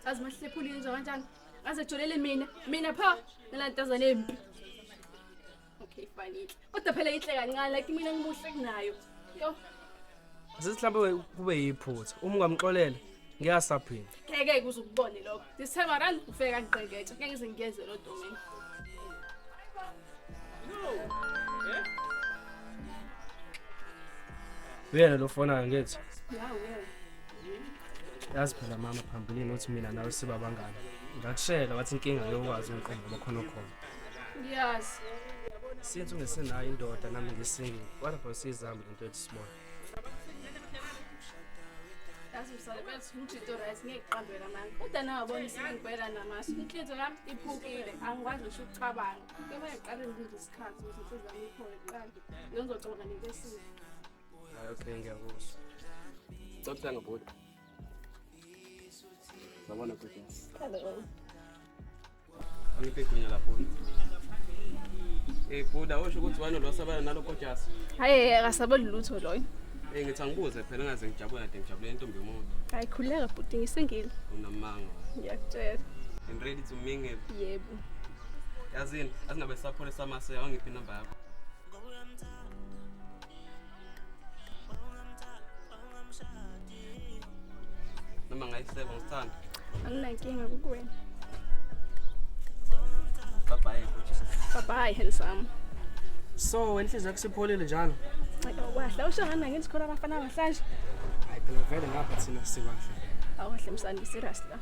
Azi mahlephula inzwa kanjani? Aze jolele mina. Mina pho nalantazana empi. Okay, fine inhle. Kodwa phela inhle kancane like mina ngimuhle kunayo. Yo. Asithi mhlawumbe kube yiphutha. Uma ungamxolela ngiyasaphinda. Ngeke kuze ukubone lokho. This time around ufike kangiqeketshe. Ngeke ngize ngiyeze lo domini. Uyena lo fonayo ngithi. Ya uyena. Yazi phela mama phambilini uthi mina nawe siba abangani. Ngakushela wathi inkinga yokwazi ungiqonda ngoba khona khona. Ngiyazi. Since ungesenayo indoda nami ngisingle. What about sizambe lento ethi sibone? Yazi msale bethu umjito right ngeke kuqambela manje. Kodwa nawe wabona isingibhela namasu. Inhliziyo yami iphukile. Angikwazi ngisho ukucabanga. Kepha ngiqale ngilinde isikhathi ukuthi inhliziyo yami iphole kuqala. Ngizocabanga nento esile. Hayi okay ngiyakuzwa. Cela bhuti. Sabona bhuti. Hello. Angiphe igunya la bhuti. Eh bhuti awusho ukuthi wena lo sabana nalo kojasi. Hayi akasaboli lutho loyo. Eh ngithi angibuze phela ngaze ngijabule kade ngijabule intombi yomuntu. Hayi khuleka bhuti ngisengile. Unamanga. Ngiyakutshela. And ready to mingle. Yebo. Yazini asingabe sapholisa amase awangiphi inamba yakho. Noma ngayiseba ngisithanda. Anginankinga kukuwena. Bye bye bhuti. Bye bye handsome. So inhliziyo yakho isipholile njalo? Hayi awahla usho ngani ngithi khona abafana abahlanje. Hayi phela vele ngapha thina sibahle. Awahle msani serious la.